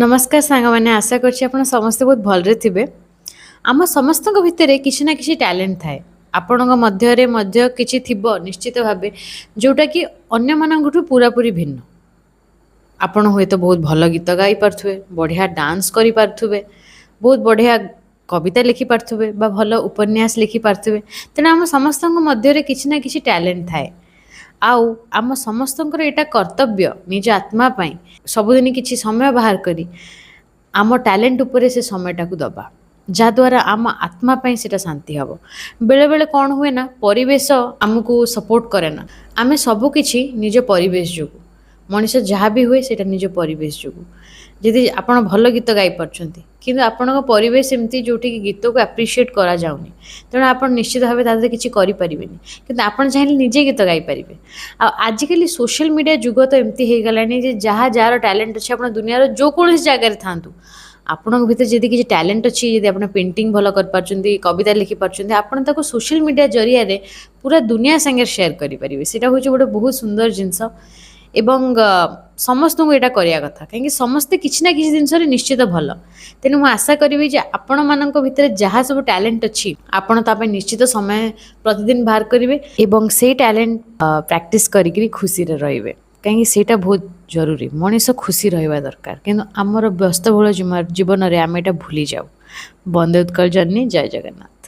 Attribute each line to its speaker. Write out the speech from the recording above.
Speaker 1: ନମସ୍କାର ସାଙ୍ଗମାନେ, ଆଶା କରୁଛି ଆପଣ ସମସ୍ତେ ବହୁତ ଭଲରେ ଥିବେ। ଆମ ସମସ୍ତଙ୍କ ଭିତରେ କିଛି ନା କିଛି ଟ୍ୟାଲେଣ୍ଟ ଥାଏ। ଆପଣଙ୍କ ମଧ୍ୟରେ ମଧ୍ୟ କିଛି ଥିବ ନିଶ୍ଚିତ ଭାବେ, ଯେଉଁଟାକି ଅନ୍ୟମାନଙ୍କଠୁ ପୁରାପୁରି ଭିନ୍ନ। ଆପଣ ହୁଏତ ବହୁତ ଭଲ ଗୀତ ଗାଇପାରୁଥିବେ, ବଢ଼ିଆ ଡାନ୍ସ କରିପାରୁଥିବେ, ବହୁତ ବଢ଼ିଆ କବିତା ଲେଖିପାରୁଥିବେ ବା ଭଲ ଉପନ୍ୟାସ ଲେଖିପାରୁଥିବେ। ତେଣୁ ଆମ ସମସ୍ତଙ୍କ ମଧ୍ୟରେ କିଛି ନା କିଛି ଟ୍ୟାଲେଣ୍ଟ ଥାଏ ଆଉ ଆମ ସମସ୍ତଙ୍କର ଏଇଟା କର୍ତ୍ତବ୍ୟ, ନିଜ ଆତ୍ମା ପାଇଁ ସବୁଦିନ କିଛି ସମୟ ବାହାର କରି ଆମ ଟ୍ୟାଲେଣ୍ଟ ଉପରେ ସେ ସମୟଟାକୁ ଦେବା, ଯାହାଦ୍ୱାରା ଆମ ଆତ୍ମା ପାଇଁ ସେଇଟା ଶାନ୍ତି ହେବ। ବେଳେବେଳେ କ'ଣ ହୁଏ ନା, ପରିବେଶ ଆମକୁ ସପୋର୍ଟ କରେ ନା। ଆମେ ସବୁକିଛି ନିଜ ପରିବେଶ ଯୋଗୁଁ, ମଣିଷ ଯାହା ବି ହୁଏ ସେଇଟା ନିଜ ପରିବେଶ ଯୋଗୁଁ। ଯଦି ଆପଣ ଭଲ ଗୀତ ଗାଇପାରୁଛନ୍ତି କିନ୍ତୁ ଆପଣଙ୍କ ପରିବେଶ ଏମିତି ଯେଉଁଠିକି ଗୀତକୁ ଆପ୍ରିସିଏଟ୍ କରାଯାଉନି, ତେଣୁ ଆପଣ ନିଶ୍ଚିତ ଭାବେ ତା ଦେହରେ କିଛି କରିପାରିବେନି। କିନ୍ତୁ ଆପଣ ଚାହିଁଲେ ନିଜେ ଗୀତ ଗାଇପାରିବେ। ଆଉ ଆଜିକାଲି ସୋସିଆଲ ମିଡ଼ିଆ ଯୁଗ ତ ଏମିତି ହେଇଗଲାଣି ଯେ ଯାହା ଯାହାର ଟ୍ୟାଲେଣ୍ଟ ଅଛି, ଆପଣ ଦୁନିଆର ଯେକୌଣସି ଜାଗାରେ ଥାଆନ୍ତୁ, ଆପଣଙ୍କ ଭିତରେ ଯଦି କିଛି ଟ୍ୟାଲେଣ୍ଟ ଅଛି, ଯଦି ଆପଣ ପେଣ୍ଟିଂ ଭଲ କରିପାରୁଛନ୍ତି, କବିତା ଲେଖିପାରୁଛନ୍ତି, ଆପଣ ତାକୁ ସୋସିଆଲ ମିଡ଼ିଆ ଜରିଆରେ ପୁରା ଦୁନିଆ ସାଙ୍ଗରେ ସେୟାର କରିପାରିବେ। ସେଇଟା ହେଉଛି ଗୋଟେ ବହୁତ ସୁନ୍ଦର ଜିନିଷ ଏବଂ ସମସ୍ତଙ୍କୁ ଏଇଟା କରିବା କଥା, କାହିଁକି ସମସ୍ତେ କିଛି ନା କିଛି ଜିନିଷରେ ନିଶ୍ଚିତ ଭଲ। ତେଣୁ ମୁଁ ଆଶା କରିବି ଯେ ଆପଣମାନଙ୍କ ଭିତରେ ଯାହା ସବୁ ଟ୍ୟାଲେଣ୍ଟ ଅଛି, ଆପଣ ତା ପାଇଁ ନିଶ୍ଚିତ ସମୟ ପ୍ରତିଦିନ ବାହାର କରିବେ ଏବଂ ସେଇ ଟ୍ୟାଲେଣ୍ଟ ପ୍ରାକ୍ଟିସ୍ କରିକିରି ଖୁସିରେ ରହିବେ, କାହିଁକି ସେଇଟା ବହୁତ ଜରୁରୀ। ମଣିଷ ଖୁସି ରହିବା ଦରକାର, କିନ୍ତୁ ଆମର ବ୍ୟସ୍ତବହୁଳ ଜୀବନରେ ଆମେ ଏଇଟା ଭୁଲି ଯାଉ। ବନ୍ଦେ ଉତ୍କଳ ଜନନୀ, ଜୟ ଜଗନ୍ନାଥ।